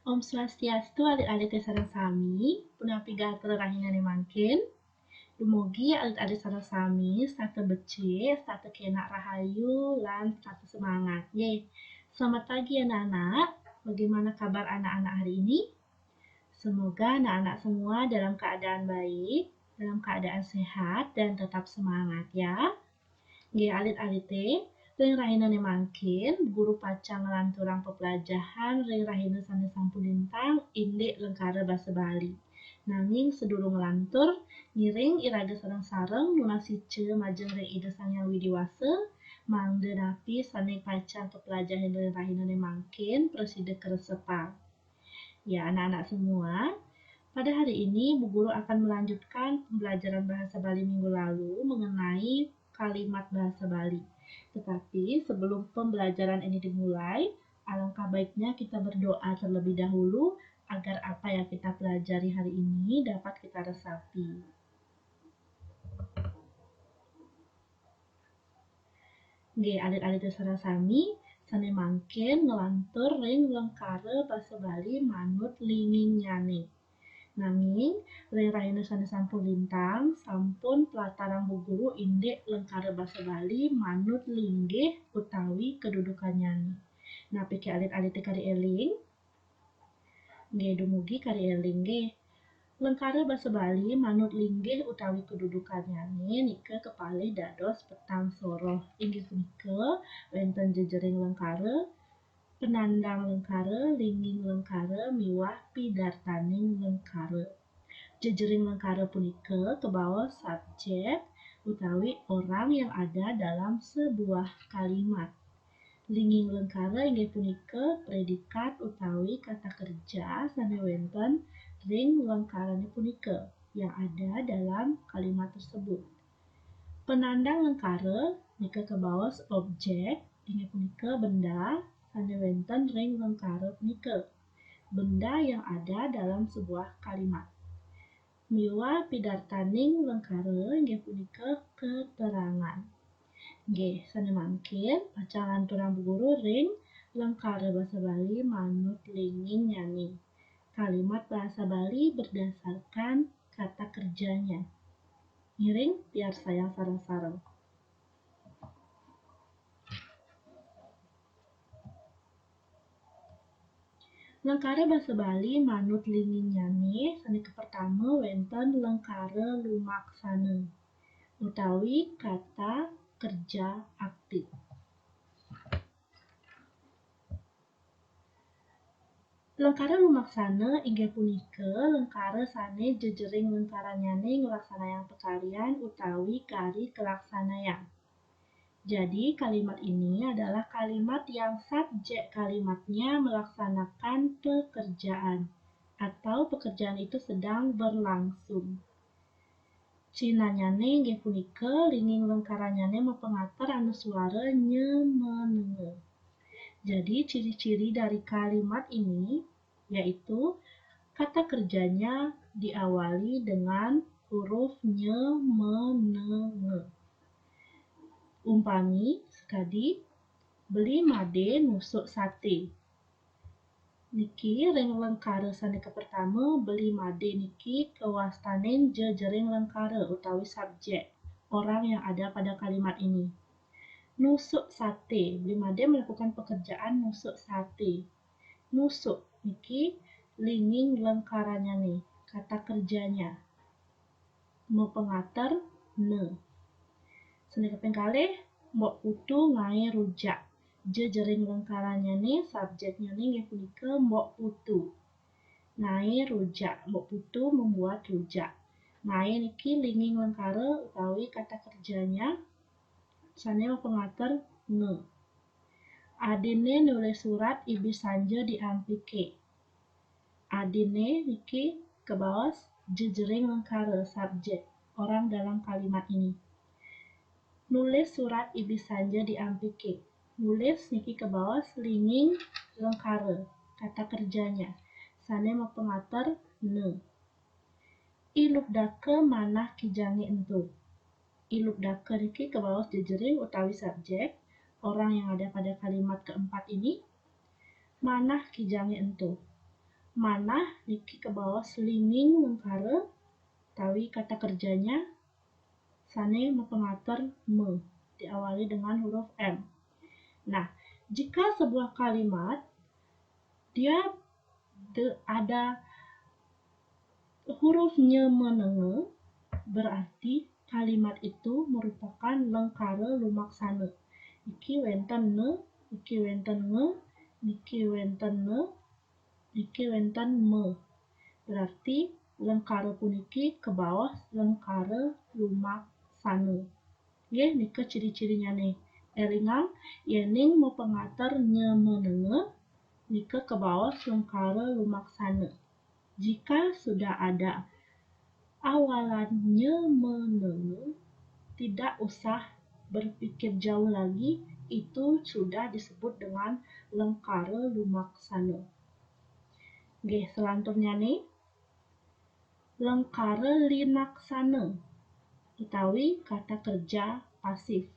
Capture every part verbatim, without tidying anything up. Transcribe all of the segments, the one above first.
Om Swastiastu, alit-alit sareng sami, punapi gatra rahinané mangkin? Dumugi alit-alit sareng sami setata becik, setata kénak rahayu, lan setata semangat, nggih. Selamat pagi anak-anak, bagaimana kabar anak-anak hari ini? Semoga anak-anak semua dalam keadaan baik, dalam keadaan sehat, dan tetap semangat ya. Nggih, alit-alité, ring rahinané mangkin, guru pacang nglanturang peplajahan ring rahina sané sampun lintang, indik lengkara basa Bali. Nanging sadurung nglantur, ngiring iraga sareng-sareng nunas ica majeng ring Ida Sang Hyang Widi Wasa, mangda napi sané pacang kaplajahin ring rahinané mangkin prasida kresepang. Ya, anak-anak semua, pada hari ini Bu Guru akan melanjutkan pembelajaran bahasa Bali minggu lalu mengenai kalimat bahasa Bali. Tetapi sebelum pembelajaran ini dimulai, alangkah baiknya kita berdoa terlebih dahulu agar apa yang kita pelajari hari ini dapat kita resapi. Nggih, alit-alit sareng sami, sané mangkin nglantur ring lengkara basa Bali manut lingingnyané. Nanging, ring rahina sané sampun lintang, sampun platarang Bu Guru indik lengkara basa Bali manut linggih utawi kedudukannyané. Napiké alit-alité kari éling? Nggih, dumugi kari éling nggih. Lengkara basa Bali manut linggih utawi kedudukannyané nika kapalih dados petang soroh. Inggih punika, wénten jejering lengkara, penandang lengkara, linging lengkara, miwah pidartaning lengkara. Jejering lengkara punika kabaos subjek utawi orang yang ada dalam sebuah kalimat. Linging lengkara inggih punika predikat utawi kata kerja sané wénten ring lengkarané punika yang ada dalam kalimat tersebut. Penandang lengkara nika kabaos objek inggih punika benda sané wénten ring lengkara punika. Benda yang ada dalam sebuah kalimat. Miwah pidartaning lengkara inggih punika keterangan. Nggih, sané mangkin pacang lanturang Bu Guru ring lengkara basa Bali manut lingingnyané. Kalimat bahasa Bali berdasarkan kata kerjanya. Ngiring piarsayang sareng-sareng. Lengkara basa Bali manut lingingnyané sané kapertama wénten lengkara lumaksana utawi kata kerja aktif. Lengkara lumaksana inggih punika lengkara sané jejering lengkarannyané nglaksanayang pakaryan utawi kari kalaksanayang. Jadi, kalimat ini adalah kalimat yang subjek kalimatnya melaksanakan pekerjaan atau pekerjaan itu sedang berlangsung. Cinanyané inggih punika linging lengkarannyané mapangater anuswara nya, ma, na, nga. Jadi, ciri-ciri dari kalimat ini yaitu kata kerjanya diawali dengan huruf nya, ma, na, nga. Umpami sekadi, Beli Madé nusuk saté. Niki ring lengkara sané kapertama, Beli Madé niki kawastanin jejering lengkara utawi subjek orang yang ada pada kalimat ini. Nusuk saté, Beli Madé melakukan pekerjaan nusuk saté. Nusuk niki linging lengkarannyané, kata kerjanya. Mapangater na. Sané kaping kalih, Mbok Putu ngaé rujak. Jejering lengkarannyané, subjeknyané inggih punika Mbok Putu. Ngaé rujak, Mbok Putu membuat rujak. Ngaé niki linging lengkara utawi kata kerjanya sané mapangater na. Adiné nulis surat ibis sanja diampiké. Adiné niki kabaos jejering lengkara, subjek orang dalam kalimat ini. Nulis surat ibis sanja diampiké. Nulis niki kabaos linging lengkara, kata kerjanya, sané mapangater na. I Lubdaka manah kijangé ento. I Lubdaka niki kabaos jejering utawi subjek orang yang ada pada kalimat keempat ini. Manah kijangé ento. manah niki kebaos linging lengkara utawi kata kerjanya sane mapangater me, diawali dengan huruf M. Nah, jika sebuah kalimat dia te-, ada huruf nye menenge, berarti kalimat itu merupakan lengkara lumaksana. Iki wenten ne, iki wenten nge, niki wenten ne, niki wenten me. Berarti lengkara puniki kebaos lengkara lumaksana. Nggih, nika ciri-cirinyane. Elingang, yening mapangater nye menenge, nika kebaos lengkara lumaksana. Jika sudah ada awalan nye menenge, tidak usah berpikir jauh lagi, itu sudah disebut dengan lengkara lumaksana. Nggih, selanturnyane, lengkara linaksana utawi kata kerja pasif.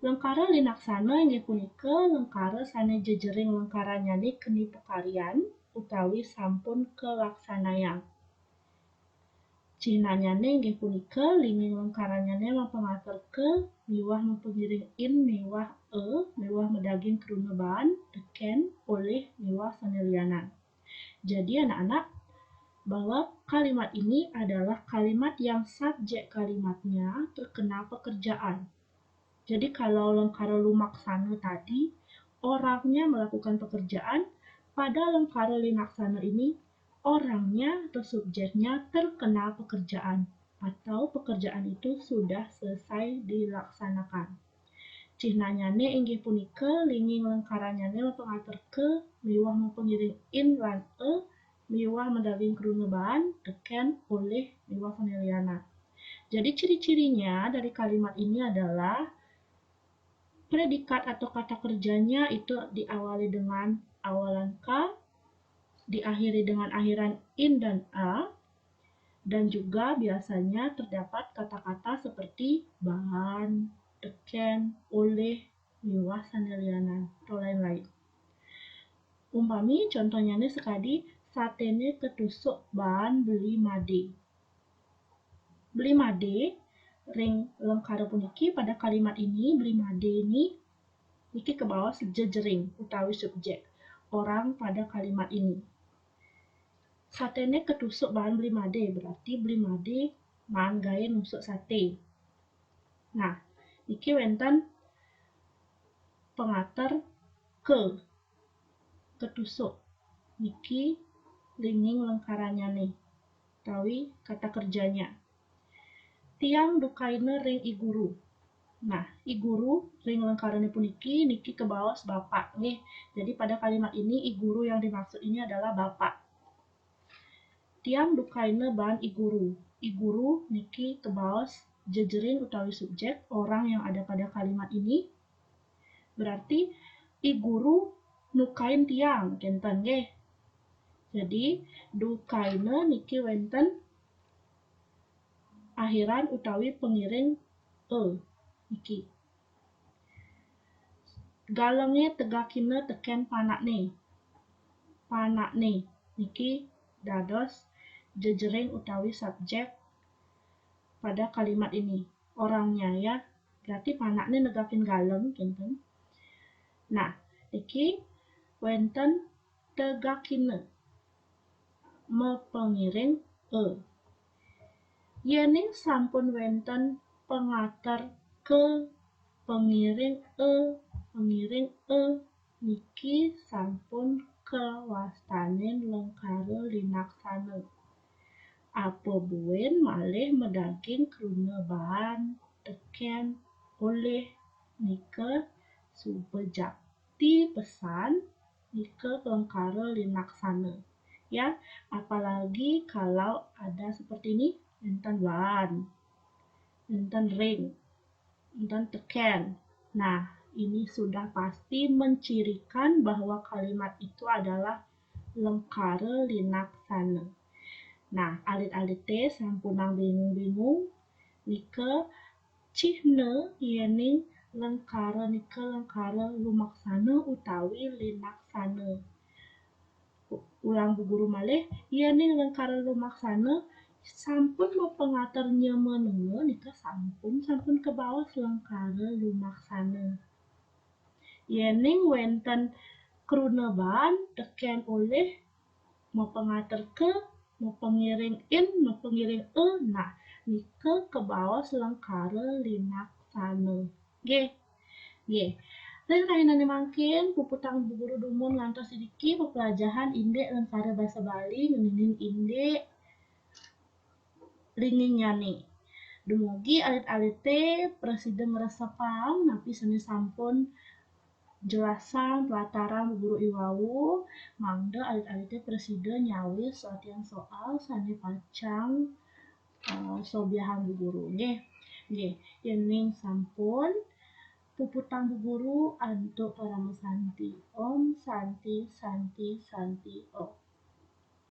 Lengkara linaksana inggih punika lengkara sane jejering lengkaranyane keni pakaryan utawi sampun kalaksanayang. Cihnanyane inggih punika linging lengkaranyane mapangater ke miwah mapangiring in miwah e miwah madaging kruna baan, teken, olih, miwah sane lianan. Jadi, anak-anak, bahwa kalimat ini adalah kalimat yang subjek kalimatnya terkena pekerjaan. Jadi, kalau lengkara lumaksana tadi, orangnya melakukan pekerjaan, pada lengkara linaksana ini, orangnya atau subjeknya terkena pekerjaan, atau pekerjaan itu sudah selesai dilaksanakan. Cihnanyane inggih punika linging lengkaranyane mapangater ke miwah mapangiring in lan e miwah madaging kruna baan, teken, olih, miwah sane lianan. Jadi, ciri-cirinya dari kalimat ini adalah predikat atau kata kerjanya itu diawali dengan awalan ka, diakhiri dengan akhiran in dan a, dan juga biasanya terdapat kata-kata seperti baan, teken, olih, miwah sane lianan, atau lain-lain. Umpami contohnyane sakadi satene katusuk baan beli made. Beli made, ring lengkara puniki pada kalimat ini, beli made ni niki kebaos jejering utawi subjek orang pada kalimat ini. Satene katusuk baan beli made, berarti beli made maan gae nusuk sate. Nah, niki wenten pangater ke, katusuk. Niki linging lengkaranyane, utawi kata kerjanya. Tiang dukaina ring I Guru. Nah, I Guru ring lengkarane puniki niki kebaos bapak, nggih. Jadi, pada kalimat ini, I Guru yang dimaksud ini adalah bapak. Tiang dukaina baan I Guru. I Guru niki kebaos jejering utawi subjek orang yang ada pada kalimat ini. Berarti I Guru nukain tiang, kenten nggih. Jadi, dukaina niki wenten akhiran utawi pangiring e niki. Galenge tegakina teken panakne. Panakne niki dados jejering utawi subjek pada kalimat ini. Orangnya, ya, berarti panakne negakin galeng, kinten. Nah, niki wenten tegakina mapangiring e. Yening sampun wenten pangater ke pangiring e, pangiring e, niki sampun kawastanin lengkara linaksana. Apa buin malih madaging kruna baan, teken, olih, nika suba jakti pesan nika lengkara linaksana. Ya, apalagi kalau ada seperti ini, wenten baan, wenten ring, wenten teken. Nah, ini sudah pasti mencirikan bahwa kalimat itu adalah lengkara linaksana. Nah, alit-alite sampunang bingung-bingung, nika cihna yening lengkara nika lengkara lumaksana utawi linaksana. Ulang Bu Guru malih, yéning lengkara lumaksana sampun mapangater nyemenenga nika sampun, sampun kabaos lengkara lumaksana. Yéning wénten kruna baan tekén olih mapangater ka, mapangiring in, mapangiring e, nah, nika kabaos lengkara linaksana. Nggih. Nggih. Ring rahinané mangkin, puputang Bu Guru dumun ngantos iriki pepelajahan indik lengkara basa Bali ngeninin indik ringinnyané. Dumugi alit-alité prasida ngresepang napi sané sampun jelasang pelataran Bu Guru iwau, mangda alit-alité prasida nyawis latihan soal sané pacang eh, sobiahang Bu Guru. Nggih. Nggih, yéning sampun puputang Bu Guru antuk parama santi. Om Santi, Santi, Santi, Om.